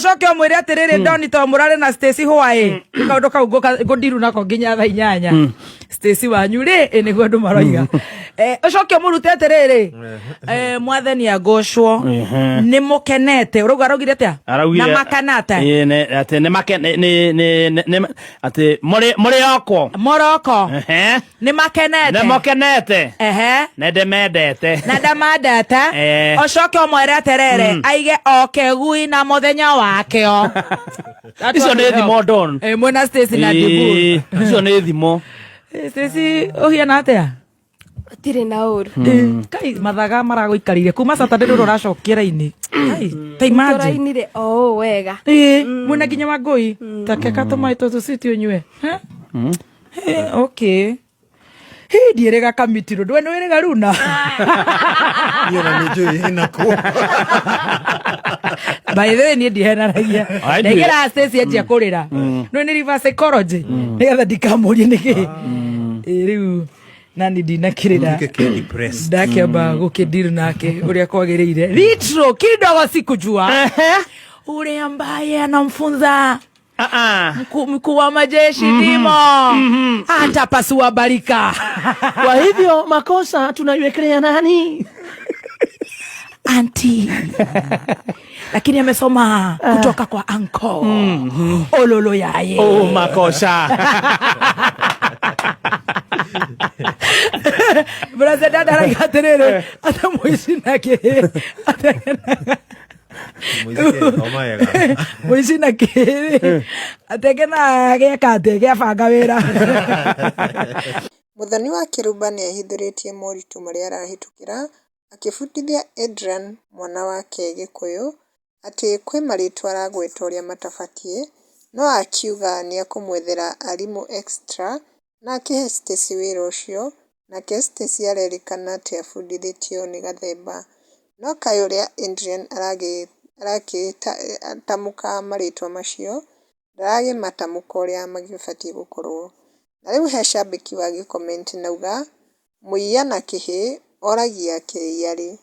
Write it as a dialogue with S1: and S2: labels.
S1: Coke ũmwĩre atĩrĩrĩ, Doni, to mũrare na Stacy hwaĩ kaũndũ kau ngũndiru nako nginya thaa 8. Stacy wanyu rĩ, ĩ nĩguo andũ maroiga. Ũcoke ũmũrute atĩrĩrĩ, mwathani agocwo. Nĩ mũkenete, ũrauga araugire atĩa?
S2: Araugire
S1: Na makanate.
S2: Ĩĩ, atĩ nĩ make nĩ nĩ nĩ nĩ atĩ mũrĩ okwo.
S1: Moroko. Nĩ makenete.
S2: Nĩ mokenete. Nĩ ndĩmendete.
S1: Na ndamandete. Ũcoke ũmwĩre atĩrĩrĩ, aige o kĩgui na mũthenya wakĩo.
S2: Icio nĩ thimo, Don.
S1: Mwĩna Stacy na Dibu.
S2: Ĩĩ, icio nĩ thimo.
S1: Stacy, ũhiana atĩa?
S3: Tirĩ na ũru.
S1: Kai mathaga maragũikarire kuma Saturday rũrũ ũracokia raini. Kai, ta imagine.
S3: Tũrainire o ũũ wega.
S1: Ĩĩ, mwĩna nginya Wangũi. Take katũmaĩ tũtũ citi ũnyue. Eh? Okay. Hii ndiĩrĩga kamitirũ ndwe nĩwĩrĩga runa.
S4: Niĩ ona nĩ njũĩ ĩnakũ.
S1: By the way, niĩ ndihenanagia.
S2: Ai,
S1: Ndaigĩra Stacy anjia kũrĩra no nĩ reverse psychology nĩgetha ndikamũrie nĩkĩ. Ĩ, rĩu nani ndinakĩrĩra.
S4: Gĩkĩ kĩ depressed.
S1: Ndakĩamba gũkĩndiru nake ũrĩa kwagĩrĩire litro kidogo sikujua ule ambaye anamfunza
S2: Ah, ah.
S1: mkuu wa majeshi ndimo atapasua barika.
S2: Kwa hivyo makosa tunaiwekelea nani?
S1: Anti, lakini amesoma kutoka kwa anko ololo yaye.
S2: Oh, makosa.
S1: Brother dada arauga atĩrĩrĩ, ate mũici na kĩ
S4: Mũici thoma wega.
S1: Mũici na kĩrĩ atekena gĩeka atĩ gĩabanga wĩra.
S5: Mũthoni wa Kĩrumba nĩahithũrĩtie moritũ marĩa arahĩtũkĩra akĩbundithia Adrian mwana wake Gĩkũyũ atĩ kwĩ marĩtwa aragweta ũrĩa matabatiĩ no akiuga nĩekũmwethera arimũ extra na akĩhe Stacy wĩra ũcio nake Stacy arerĩkana atĩ abundithĩtio nĩ Gathemba. No kaĩ ũrĩa Adrian arakĩtamũka marĩtwa macio ndaragĩmatamũka ũrĩa magĩbatiĩ gũkorwo. Na rĩu he cambĩki wagĩ comment na auga mũiya na kĩhĩ oragia kĩrĩia rĩ.